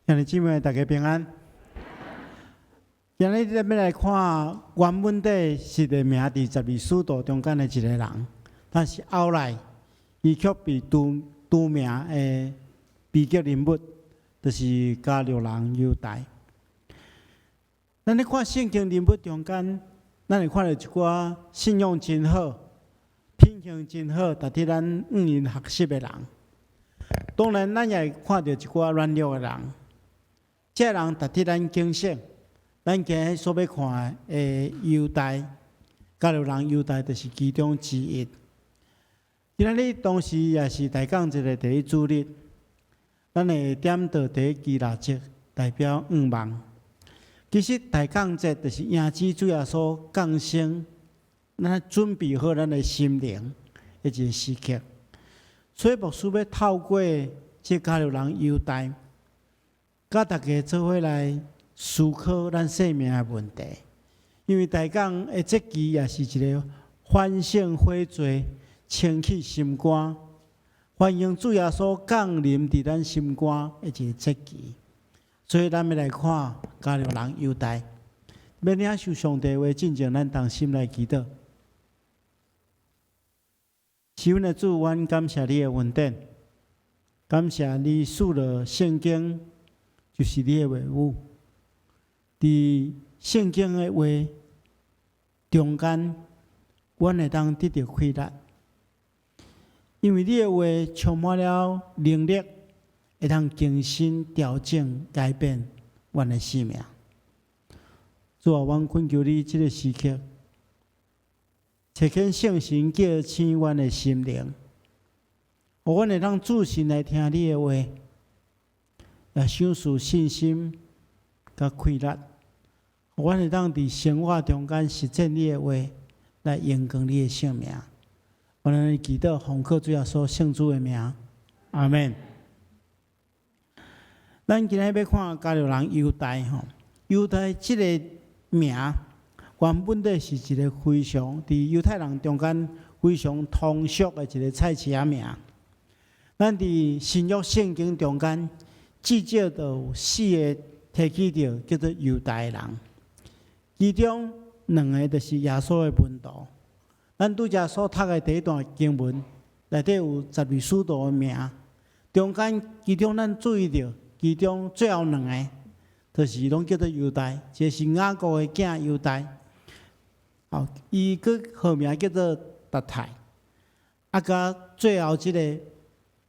兄弟姊妹，大家平安。今日咱欲來看原本底是個名佇十二使徒中間的一個人，但是後來伊卻被除除名的悲劇人物，就是加略人猶大。咱咧看聖經人物中間，咱會看著一寡信仰真好、品行真好，值得咱向𪜶學習的人。當然，咱也會看著一寡軟弱的人。這個人值得咱警醒。咱今日所欲看的猶大，加略人猶大就是其中之一。今仔日同時也是大降節的第一主日，咱會點著第一支蠟燭，代表向望。其實大降節就是迎接主耶穌降生，咱準備好咱的心靈的一個時刻。所以牧師欲透過這加略人猶大，佮大家做伙來思考咱生命的問題。因為大降的節期也是一個反省悔罪、清去心肝、歡迎主耶穌降臨佇咱心肝的一個節期。所以咱欲來看加略人猶大，欲領受上帝話進前，咱同心來祈禱。是阮的主，阮感謝你的恩典，感謝你賜落聖經，就是你的話語。佇聖經的話中間，阮會當得著氣力，因為你的話充滿了能力，會當更新、調整、改變阮的生命。主啊，阮懇求你這个時刻，差遣聖神叫醒阮的心靈，予阮會當注神來聽你的話，也賞賜信心佮氣力，予阮會當佇生活中間實踐你的話，來榮光你的聖名。阮按呢祈禱，奉靠主耶穌聖子的名，阿門。咱今日欲看加略人猶大吼，猶大這个名原本底是一個非常佇猶太人中間非常通俗的一個菜市仔名。咱佇新約聖經中間至少都有四个提起著叫做猶大的人，其中兩个就是耶穌的門徒。咱拄才所讀的第一段經文內底有十二使徒的名，中間其中咱注意著，其中最後兩个就是攏叫做猶大，一个是雅各的囝猶大，哦，伊閣號名叫做達太，啊，佮最後這个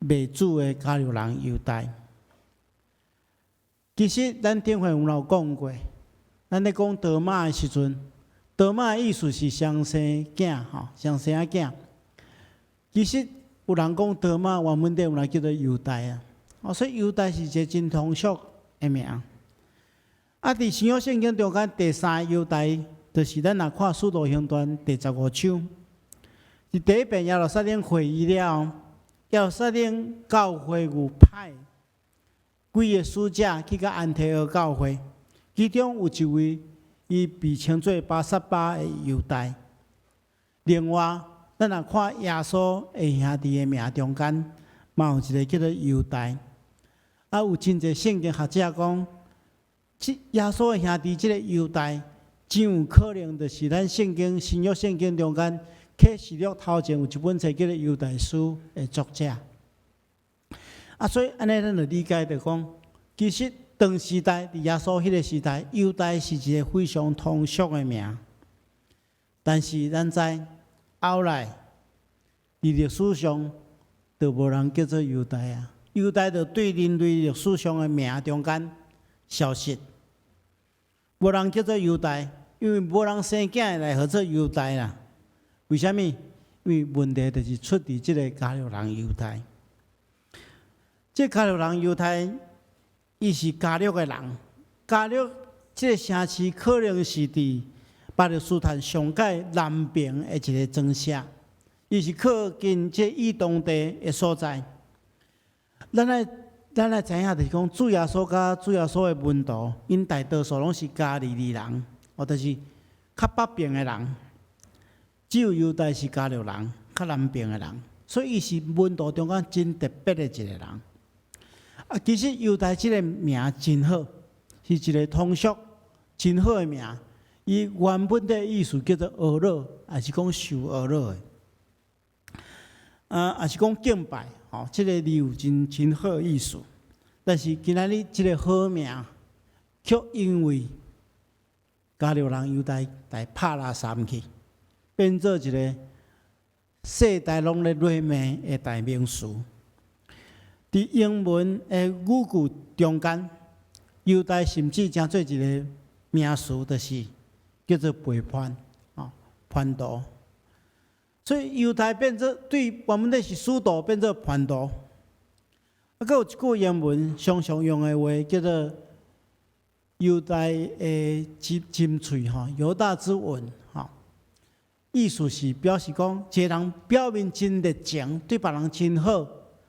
賣主的加略人猶大。其實咱頂回有講過，咱咧講多瑪的時陣，多瑪的意思是雙生囝，吼，雙生仔囝。其實有人講多瑪原本底有人叫做猶大啊，哦，所以猶大是一个真通俗的名。啊，佇新約聖經中間第三个猶大，就是咱若看《使徒行傳》第15章，是第一遍耶路撒冷會議了後，耶路撒冷教會有派幾个使者去共安提阿教會，其中有一位，伊被稱做巴撒巴的猶大。另外，咱若看耶穌的兄弟的名中間，嘛有一个叫做猶大。啊，有真濟聖經學者講，這耶穌的兄弟這个猶大，真有可能就是咱聖經新約聖經中間啟示錄頭前有一本冊叫做猶大書的作者。啊，所以按呢，咱就理解著講，其實當時代佇耶穌彼个時代，猶大是一个非常通俗的名。但是咱知後來佇歷史上，就無人叫做猶大啊。猶大就對人類歷史上的名中間消失，無人叫做猶大，因為無人生囝會來號做猶大啦。為啥物？因為問題就是出佇這个加略人猶大。這加略人猶大，伊是加略的人。加略這个城市可能是佇巴勒斯坦上蓋南邊的一個莊社，伊是靠近這以東地的所在。咱愛知影，就是講主耶穌佮主耶穌的門徒，𪜶大多數攏是加利利人，或者是較北邊的人。只有猶大是加略人，較南邊的人，所以伊是門徒中間真特別的一个人。啊，其實猶大這個名真好，是一個通俗真好的名。伊原本的意思叫做呵咾，抑是講受呵咾的。啊，抑是講敬拜，吼，這個字有真真好的意思。但是今仔日這個好名，卻因為加略人猶大來拍垃圾去，變做一個世代攏咧謾罵的代名詞。佇英文的語句中間，猶大甚至成做一個名詞，就是叫做背叛、哦，叛徒。所以猶大變做對原本咧是使徒，變做叛徒。啊，閣有一句英文常常用的話，叫做猶大的針針喙吼，猶大之吻吼。意思是表示講，這個人表面真熱情，對別人真好，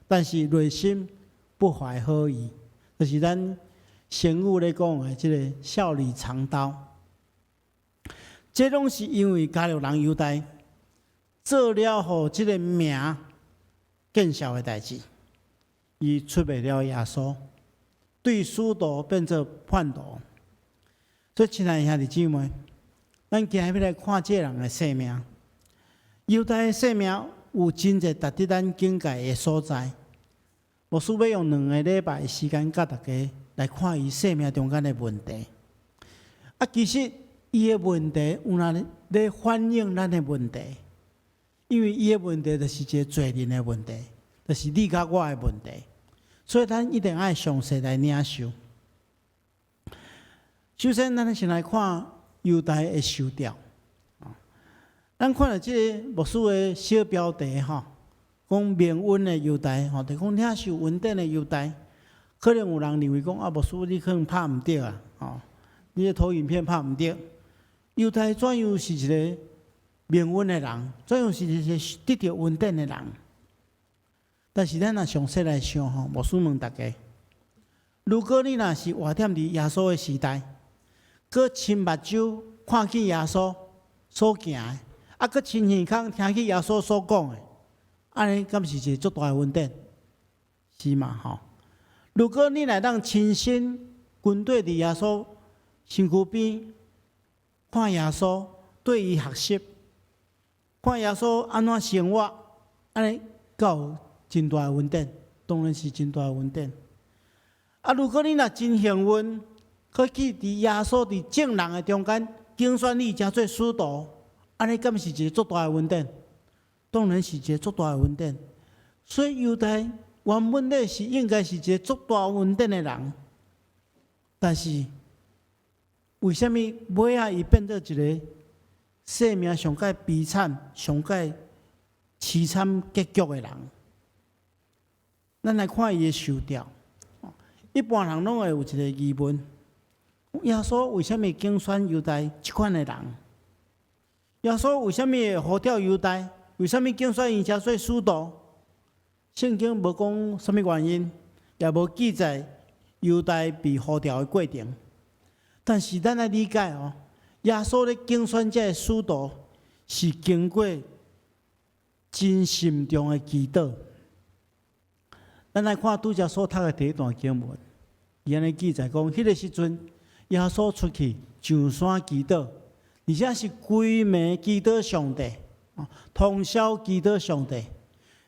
但是內心不懷好意，就是咱成語咧講的這個笑裡藏刀。這攏是因為加略人猶大做了予這個名見笑的代誌，伊出賣了耶穌，對使徒變做叛徒。所以，親愛的兄弟姊妹，咱今日欲來看這個人的生命。猶大的生命有真濟值得咱警戒的所在。牧師欲用2個禮拜的時間，佮大家來看伊生命中間的問題。啊，其實伊的問題有若咧反映咱的問題，因為伊的問題就是一個罪人的問題，就是你佮我的問題，所以咱一定愛詳細來領受。首先，咱先來看猶大的受調。咱看著這个牧師的小標題吼，講蒙恩的猶大吼，就講領受恩典的猶大，可能有人認為講啊，牧師你可能拍毋著啊，吼，你的投影片拍毋著。猶大怎樣是一個蒙恩的人？怎樣是一個得著恩典的人？但是咱若詳細來想吼，牧師問大家：如果你若是活踮佇耶穌的時代，閣親目睭看見耶穌所行的，啊，閣親耳孔聽見耶穌所講的，按呢敢是一個足大的恩典？是嘛吼？如果你若當親身跟綴佇耶穌身軀邊，看耶穌對伊學習，看耶穌按怎生活，按呢敢有真大的恩典？當然是真大的恩典。啊，如果你若真幸運，閣去佇耶穌佇眾人的中間揀選你成做使徒，按呢敢是一個足大的恩典？當然是一個足大的恩典。所以猶大原本咧是應該是一個足大恩典的人，但是為啥物尾仔伊變做一個生命上蓋悲慘、上蓋淒慘結局的人？咱來看伊的受調，一般人攏會有一個疑問：耶穌為啥物揀選猶大這款的人？耶穌為啥物會呼召猶大？為啥物揀選伊成做使徒？聖經無講啥物原因，也無記載猶大被呼召的過程。但是咱愛理解哦，耶穌咧揀選這个使徒，是經過真慎重的祈禱。咱來看拄才所讀的第一段經文，伊按呢記載講，彼個時陣，耶穌出去上山祈禱，而且是規暝祈禱上帝，通宵祈禱上帝。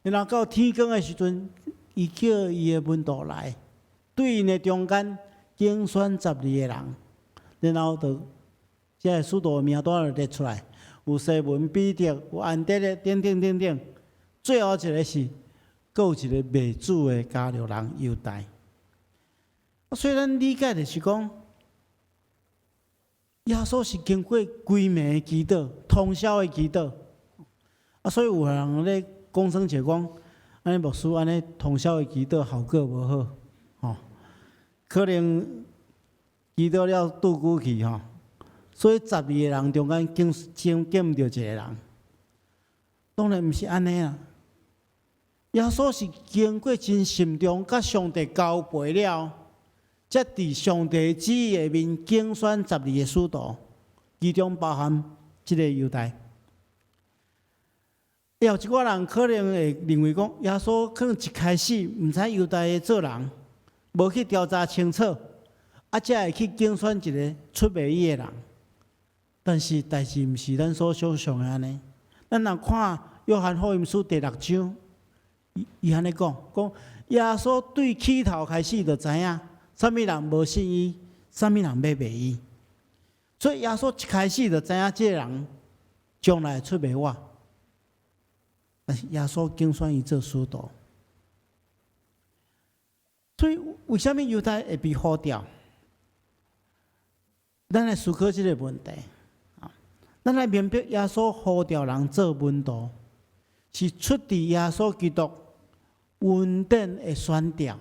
然後到天光的時陣，伊叫伊的門徒來，對𪜶的中間揀選12個人，然後就這个使徒的名單就列出來，有西門彼得，有安德烈，等等等等。最後一個是，閣有一個賣主的加略人猶大。所以咱理解就是講，耶穌是經過規暝的祈禱、通宵的祈禱。啊，所以有人咧講耍者講，按呢牧師按呢通宵的祈禱效果無好，吼，可能祈禱了拄久去吼，所以12個人中間揀選揀毋著一個人。當然毋是按呢啦。耶穌是經過真慎重，佮上帝交陪了，才佇上帝旨意下面揀選12個使徒，其中包含這个猶大。有一寡人可能會認為講，耶穌可能一開始毋知猶大的做人，無去調查清楚，啊，才會去揀選一个出賣伊的人。但是代誌毋是咱所想像的按呢。咱若看約翰福音書第六章，伊伊按呢講，講耶穌對起頭開始就知影，啥物人無信伊，啥物人欲賣伊。所以耶穌一開始就知影這个人將來出賣我。但是耶穌揀選伊做使徒。所以為啥物猶大會被呼召？咱來思考這个問題。咱來明白耶穌呼召人做門徒，是出自耶穌基督恩典的選召，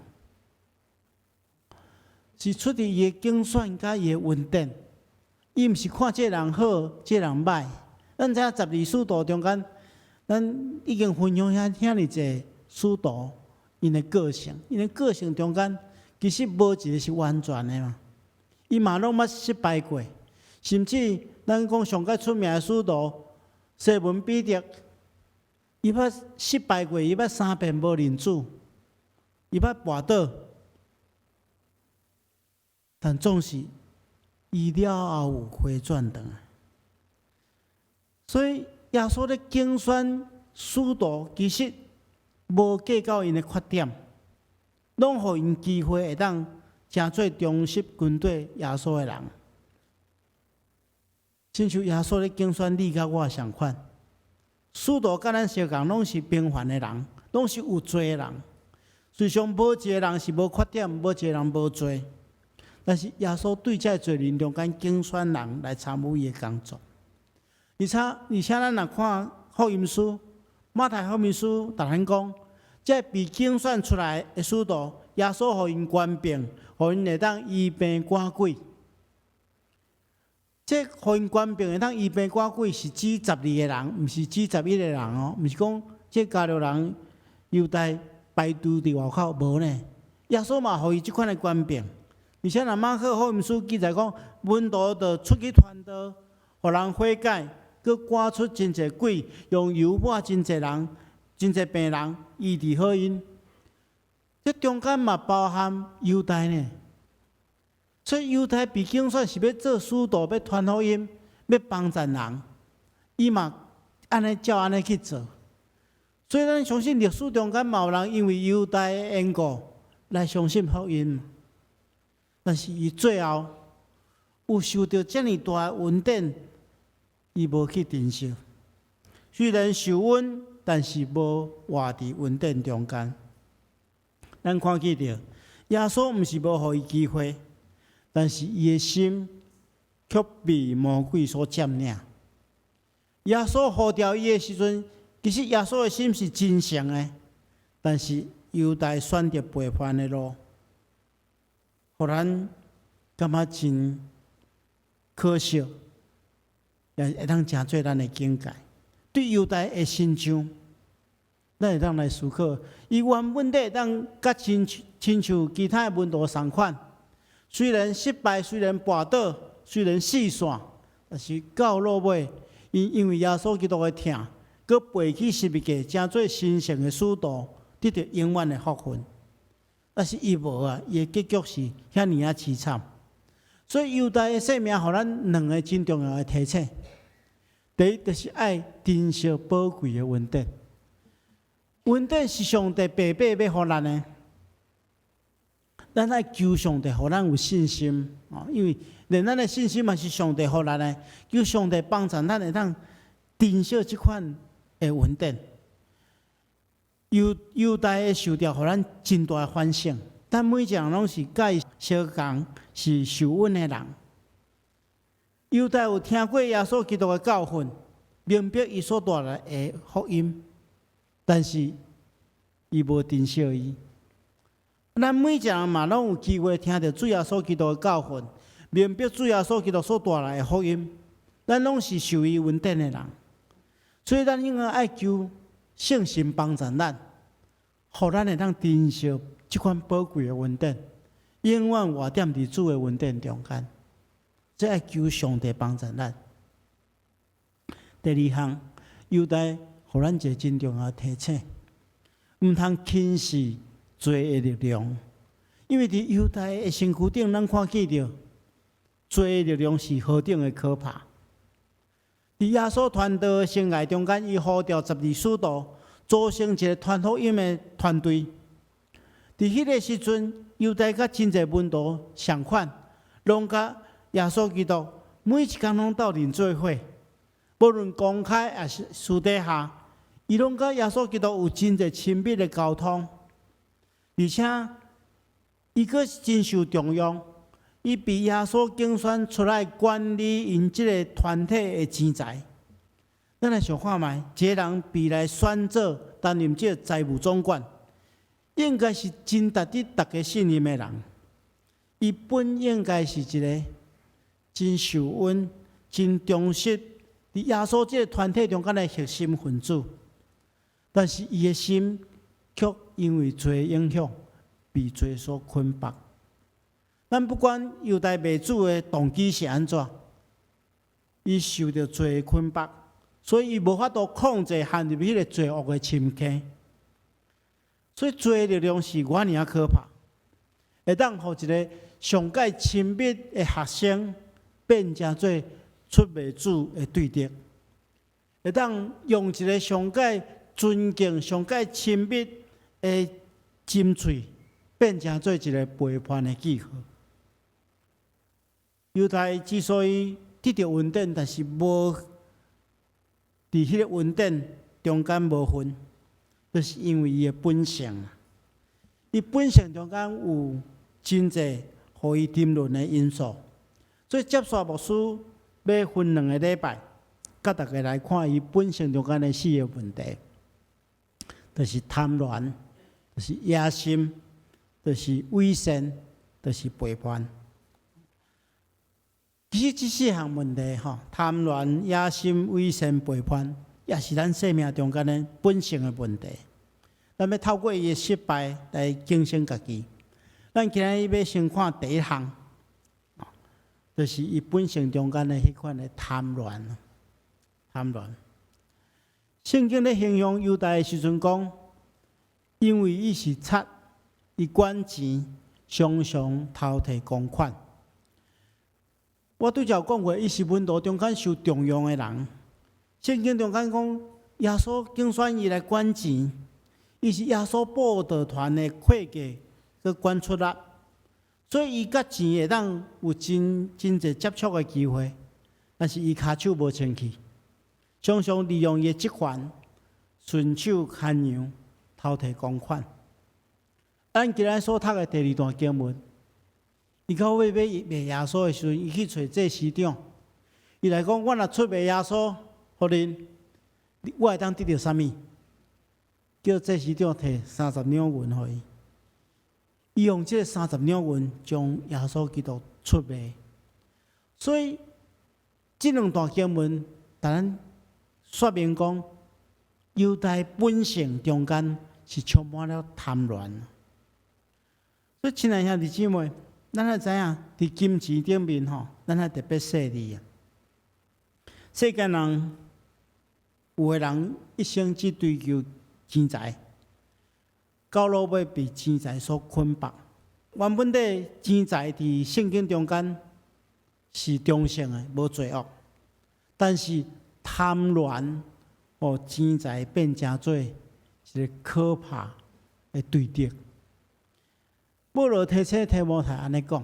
是出自伊的揀選佮伊的恩典。伊毋是看這个人好，這个人䆀。咱知影十二使徒中間，咱已經分享遐遐爾濟使徒，𪜶的個性，𪜶的個性中間，其實無一个是完全的嘛。伊嘛攏捌失敗過，甚至咱講上較出名的使徒西門彼得，伊捌失敗過，伊捌三遍無認主，伊捌跋倒，但總是伊了後有回轉轉來。所以耶穌咧揀選使徒，其實無計較𪜶的缺點，攏予𪜶機會會當成做忠實跟綴耶穌的人。親像耶穌咧揀選你佮我相款，使徒佮咱相仝，攏是平凡的人，攏是有罪的人。事實上，無一个人是無缺點，無一个人無罪。但是耶穌對這個罪人中間揀選人來參與伊的工作。而且咱若看福音書，馬太福音書，逐咱講，這被揀選出來的使徒，耶穌予𪜶權柄，予𪜶會當醫病趕鬼。這予𪜶權柄會當醫病趕鬼，是指十二個人，毋是指11個人哦，毋是講這加略人猶大排除佇外口無呢。耶穌嘛予伊這款的權柄，而且若馬可福音書記載講，門徒就出去傳道，予人悔改，閣趕出真濟鬼，用油抹真濟人，真濟病人，醫治好𪜶。這中間嘛包含猶大呢。所以猶大被揀選是欲做使徒，欲傳福音，欲幫贊人，伊嘛按呢照按呢去做。所以咱相信歷史中間嘛有人因為猶大的緣故來相信福音，但是伊最後有受著遮爾大的恩典，伊無去珍惜。雖然受恩，但是無活佇恩典中間。咱看見著，耶穌毋是無予伊機會，但是伊的心卻被魔鬼所佔領。耶穌呼召伊的時陣，其實耶穌的心是真誠的，但是猶大選擇背叛的路，予咱感覺真可惜，也會當成做咱的警戒。對猶大的身上，咱會當來思考，伊原本會當佮親像親像其他的門徒仝款，雖然失敗，雖然跋倒，雖然四散，但是到落尾，伊因為耶穌基督的疼，閣背起十字架，成做神聖的使徒，得著永遠的福分。但是伊無啊，伊的結局是遐爾仔淒慘。所以猶大的生命，予咱兩个真重要的提醒。第一，就是愛珍惜寶貴的恩典。恩典是上帝白白欲予咱的，咱愛求上帝予咱有信心哦，因為連咱的信心嘛是上帝予咱的，求上帝幫助咱會當珍惜這款的恩典。猶猶大的受召，予咱真大的反省。咱每一個人攏是佮伊相仝，是受恩的人。猶大有聽過耶穌基督的教訓，明白伊所帶來的福音，但是伊無珍惜伊。咱每一個人嘛攏有機會聽著主耶穌基督的教訓，明白主耶穌基督所帶來的福音，咱攏是受伊恩典的人，所以咱應該愛求聖神幫助咱，予咱會當珍惜這款寶貴的恩典，永遠活踮佇主的恩典中間。這愛求上帝幫助咱。第二項，猶大予咱一个真重要的提醒，毋通輕視罪的力量。因為佇猶大的身軀頂，咱看見著罪力量是何等的可怕。佇耶穌傳道生涯中間，伊呼召十二使徒，組成一個傳福音的團隊。佇彼個時陣，猶大佮真濟門徒仝款，攏佮耶穌基督每一工攏鬥陣做伙，無論公開抑是私底下，伊攏佮耶穌基督有真濟親密的溝通，而且伊閣真受重用，伊被耶穌揀選出來管理𪜶這个團體的錢財。咱來想看覓，一个人被來選做擔任這个財務總管，應該是真值得大家信任的人。伊本應該是一个真受恩、真忠實，佇耶穌這个團體中間的核心分子。但是伊的心卻因為罪影響，被罪所捆綁。咱不管猶大賣主的動機是按怎，伊受著罪的捆綁，所以伊無法度控制陷入彼个罪惡的深坑。所以罪的力量是偌爾可怕，會當予一个上蓋親密的學生變成做出賣主的對敵，會當用一个上蓋尊敬、上蓋親密的針喙，變成做一个背叛的記號。猶大之所以得著恩典，但是無佇彼个恩典中間無份，就是因為伊的本性。伊本性中間有真濟予伊沉淪的因素。所以接續牧師欲分兩个禮拜，佮大家來看伊本性中間的四个問題，就是貪戀，就是野心，就是偽善，就是背叛。其實這四項問題，吼，貪戀、野心、偽善、背叛，也是咱生命中間的本性的問題。咱欲透過伊的失敗來警醒家己。咱今日欲先看第一項，就是伊本性中間的彼款的貪戀。貪戀。聖經咧形容猶大的時陣講，因為伊是賊，伊管錢，常常偷提公款。我拄才有講過，伊是門徒中間受重用的人。聖經中間講，耶穌揀選伊來管錢，伊是耶穌報道團的會計，閣管出納，所以伊佮錢會當有真真濟接觸的機會。但是伊跤手無清氣，常常利用伊的職權，順手牽羊，偷提公款。咱今日所讀的第二段經文，伊到尾欲賣耶穌的時陣，伊去揣祭司長，伊來講：我若出賣耶穌，予恁，我會當得著啥物？叫祭司長提30兩銀予伊。伊用這三十兩銀將耶穌基督出賣。所以這兩段經文，共咱說明講，猶大本性中間是充滿了貪戀。所以，親愛兄弟姊妹，咱愛知影，佇金錢頂面吼，咱愛特別細膩啊。世間人有的人一生只追求錢財，到落尾被錢財所捆綁。原本底錢財佇聖經中間是中性的，無罪惡。但是貪戀予錢財變成做一个可怕的對敵。保羅提醒提摩太按呢講，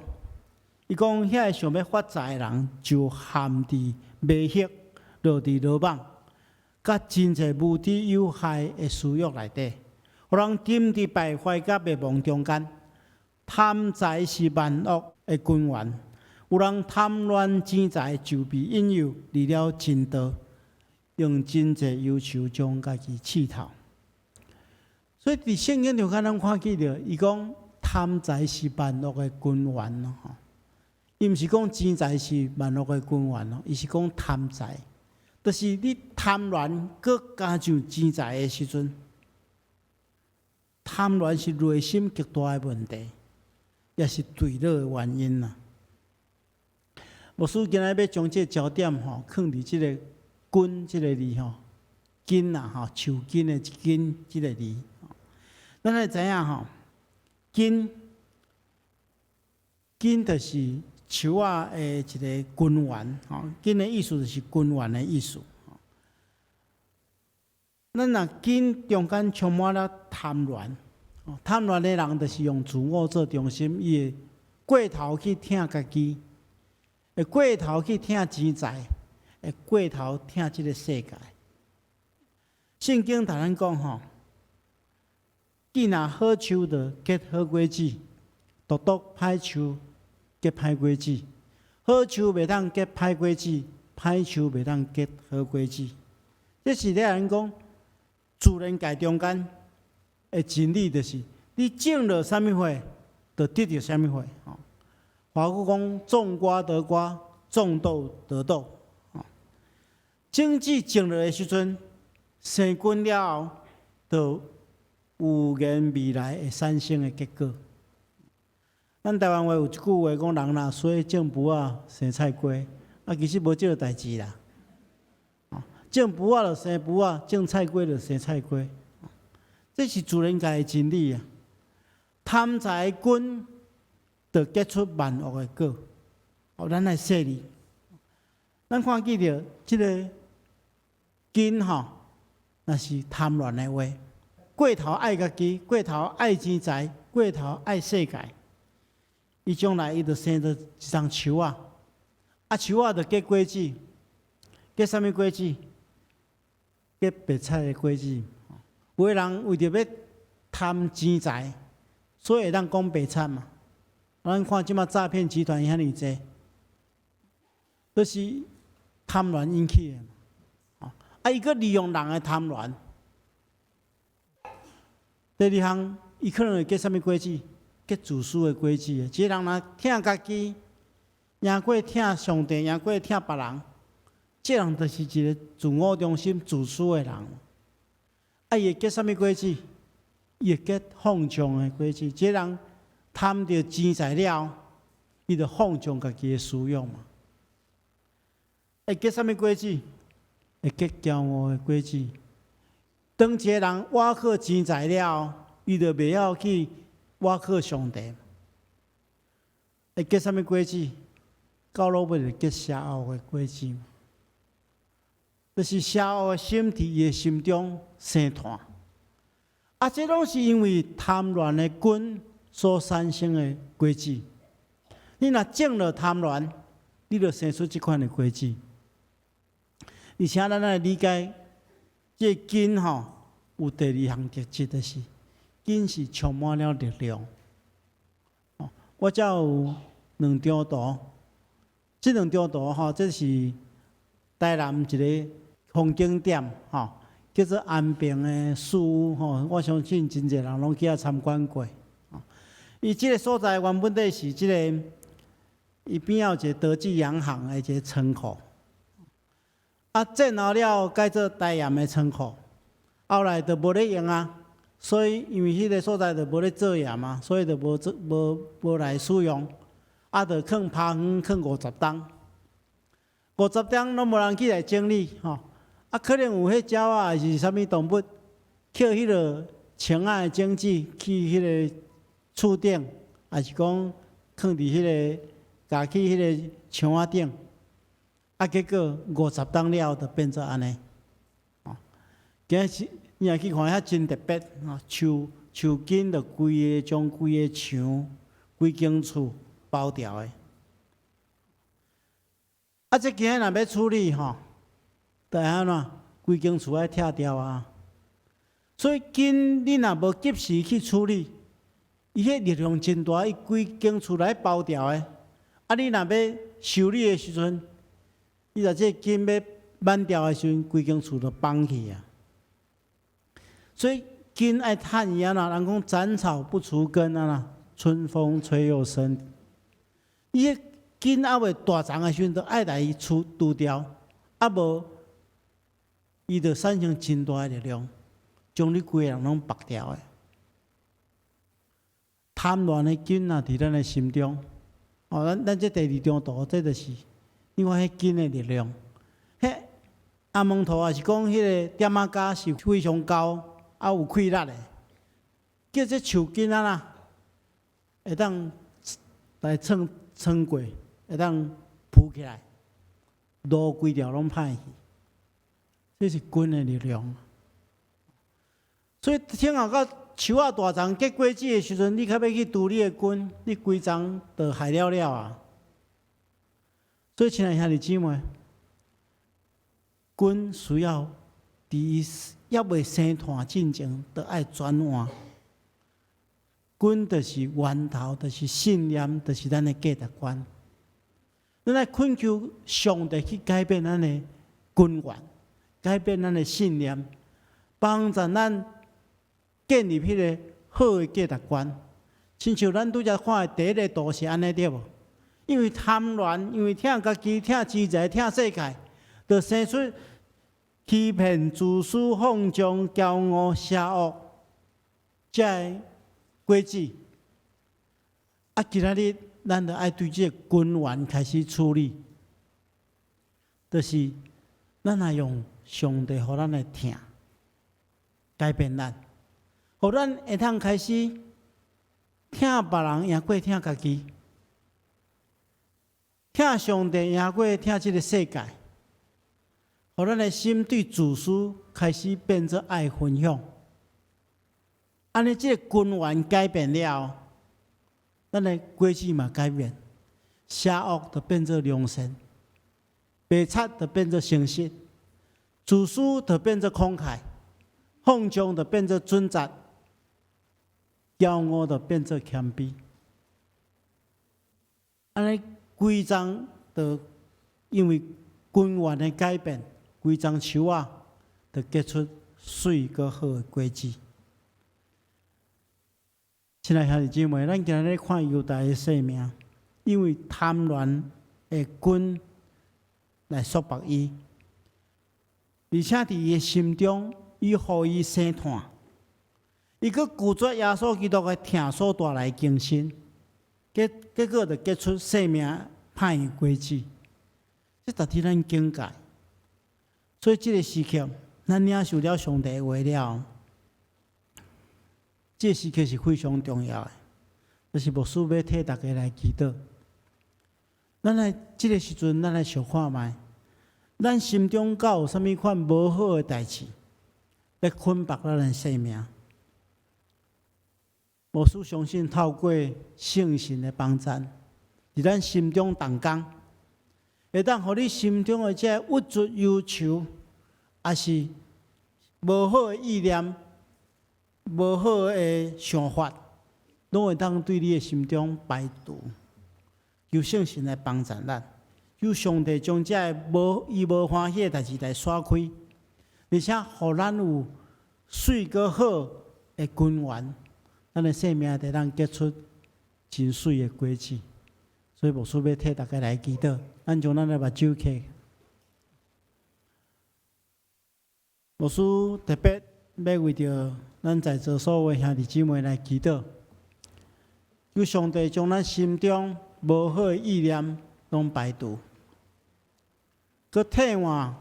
伊講遐个想欲發財的人，就陷佇迷惑，落佇羅網，佮真濟無知有害的私欲內底，予人沉佇敗壞佮滅亡中間。貪財是萬惡的根源，有人貪戀錢財，就被引誘離了真道，用真濟憂愁將家己刺透。所以佇聖經中間，咱看見著，伊講貪財是萬惡的根源咯。吼，伊毋是講錢財是萬惡的根源咯，伊是講貪財，就是你貪戀閣加上錢財的時陣，貪戀是內心極大的問題，也是墜落的原因啦。牧師今日欲將這个焦點吼，放佇這个根這个字吼，根啊吼，樹根的根這个字。咱愛知影吼，根根就是樹仔的一個根源，吼，根的意思就是根源的意思。咱若根中間充滿了貪戀，貪戀的人就是用自我做中心，伊會過頭去疼家己，會過頭去疼錢財，會過頭疼這個世界。聖經同咱講吼，見若好樹就結好果子，獨獨歹樹結歹果子。好樹袂當結歹果子，歹樹袂當結好果子。這是咧按講，自然界中間的真理，就是你種落啥物貨，就得著啥物貨。吼，華語講種瓜得瓜，種豆得豆。種子種落的時陣，生根了後，就預言未來會產生的結果。咱台灣話有一句話講：人若衰，種匏仔生菜瓜。啊，其實無這個代誌啦。種匏仔就生匏仔，種菜瓜就生菜瓜。這是自然界的真理啊！貪財根就結出萬惡的果。哦，咱來細膩，咱看見著這个根吼，若是貪戀的話，過頭愛家己，過頭愛錢財，過頭愛世界，伊將來伊就生做一叢樹仔，啊樹仔就結果子，結啥物果子？結白賊的果子。有的人為著欲貪錢財，所以會當講白賊嘛。咱看這馬詐騙集團遐爾濟，都是貪戀引起的嘛。啊，伊閣利用人的貪戀。第二項，伊可能會結啥物果子？結自私的果子。這个人若疼家己，贏過疼上帝，贏過疼別人，這人就是一個自我中心、自私的人。啊，伊會結啥物果子？伊會結放縱的果子。這个人貪著錢財了，伊就放縱家己的私欲嘛。會結啥物果子？會結驕傲的果子。當一個人倚靠錢財了，伊就袂曉去倚靠上帝。會結啥物果子？到落尾就結邪惡的果子。就是邪惡的心佇伊的心中生湠。啊，這攏是因為貪戀的根所產生的果子。你若種了貪戀，你就生出這款的果子。而且咱來理解，這個根吼有第二項特質，就是根是充滿了力量。我遮有兩張圖，這兩張圖吼，這是台南一个風景點吼，叫做安平的樹屋吼，我相信真濟人攏去遐參觀過。伊這个所在原本底是這个，伊邊仔有一个德記洋行的一个倉庫。啊，戰後了改做台鹽的倉庫，後來就無咧用啊，所以因為彼个所在就無咧做鹽啊，所以就無做無無來使用，啊，就囥拋園囥五十冬，五十冬攏無人去來整理吼，啊，可能有彼鳥仔還是啥物動物，抾彼个青仔的種子去彼个厝頂，還是講囥佇彼个，共去彼个牆仔頂。啊，結果五十冬了後，就變做按呢。哦，今仔日你若去看遐真特別，吼，樹樹根就規个將規个牆、規間厝包牢的。啊，這今仔若欲處理吼，就會按怎？規間厝愛拆掉啊。所以根你若無及時去處理，伊彼力量真大，伊規間厝來包牢的。啊，你若欲修理的時陣，你若這根欲挽掉的時陣，規間厝就崩去啊！所以根愛趁伊按怎？人講斬草不除根啊啦，春風吹又生。伊根猶未大叢的時陣，就愛來伊除除掉，啊無，伊就產生真大的力量，將你規个人攏縛牢的。貪戀的根啊，佇咱的心中。哦，咱咱這第二張圖，這就是。你看彼根的力量，彼紅毛塗也是講彼个點仔膠是非常厚，啊有氣力的，叫這樹根啊啦，會當來穿穿過，會當浮起來，路規條攏歹去。這是根的力量。所以聽後到樹仔大叢結果子的時陣，你較欲去除你的根，你規叢就害了了啊！所以，親愛兄弟姊妹，根需要佇伊猶未生炭進前，就愛轉換。根就是源頭，就是信念，就是咱的價值觀。咱愛懇求上帝去改變咱的根源，改變咱的信念，幫助咱建立彼个好的價值觀。親像咱拄才看的第一个圖是按呢對無？因為貪戀，因為疼家己、疼錢財、疼世界，就生出欺騙、自私、放縱、驕傲、邪惡，這个果子。啊，今仔日咱就愛對這个根源開始處理，就是咱愛用上帝予咱的疼改變咱，予咱會通開始疼別人贏過疼家己，疼上帝贏過疼這个世界，予咱的心對自私開始變做愛分享。按呢，這个根源改變了，咱的果子嘛改變，邪惡就變做良善，白賊就變做誠實，自私就變做慷慨，放縱就變做準則，驕傲就變做謙卑。按呢，規叢就因為根源的改變，規叢樹仔就結出媠閣好的果子。親愛兄弟姊妹，咱今日看猶大的生命，因為貪戀的根來束縛伊，而且佇伊的心中，伊予伊生炭，伊閣拒絕耶穌基督的疼所帶來的更新，結果就結出生命歹的果子。這值得咱警戒。所以這个時刻，咱領受了上帝的話了，這個時刻是非常重要的，就是牧師欲替大家來祈禱。咱來這个時陣，咱來想看覓，咱心中敢有啥物款無好的代誌，來捆綁咱的生命？牧師相信透過聖神的幫助，佇咱心中動工，會當予你心中的這个鬱卒憂愁，抑是無好的意念、無好的想法，攏會當對你的心中排除。求聖神來幫助咱，求上帝將這个無伊無歡喜的代誌來徙開，而且予咱有媠閣好的根源，咱的生命會當結出真媠的果子。所以牧師欲替大家來祈禱，咱將咱的目睭閉。牧師特別欲為著咱在座所有兄弟姊妹來祈禱，求上帝將咱心中無好的意念攏排除，閣替換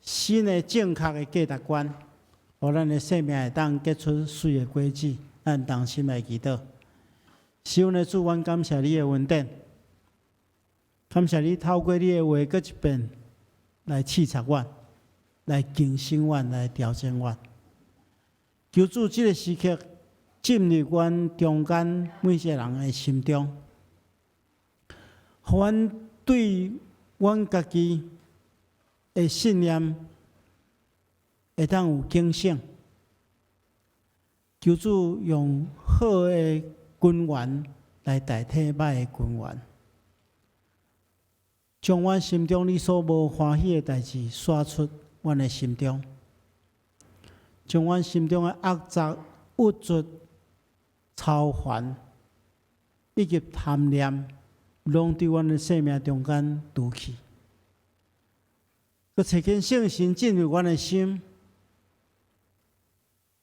新的正確的價值觀，予咱的生命會當結出媠的果子。咱同心來祈禱。是阮的主，阮感謝你的恩典，感謝你透過你的話，閣一遍來刺察阮，來更新阮，來調整阮。求主這个時刻進入阮中間每一個人的心中，予阮對阮家己的信念會當有警醒。求主用好的根源來代替歹的根源，將阮心中你所無歡喜的代誌徙出阮的心中，將阮心中的惡習、鬱卒、操煩以及貪念，攏佇阮的生命中間除去。閣差遣聖神進入阮的心，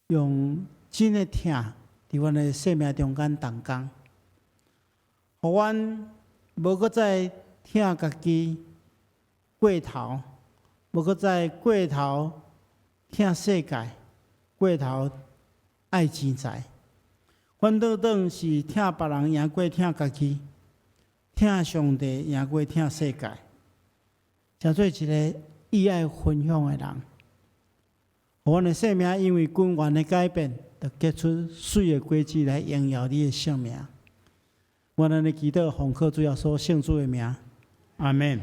用真的疼佇阮的生命中間動工，予阮無閣再疼家己過頭，無閣再過頭疼世界，過頭愛錢財，反倒轉是疼別人贏過疼家己。疼上帝贏過疼世界，成做一个意愛分享的人。予阮的生命因為根源的改變，就結出媠的果子來榮耀你的聖名。阮按呢祈禱，奉靠主耶穌聖子的名，阿門。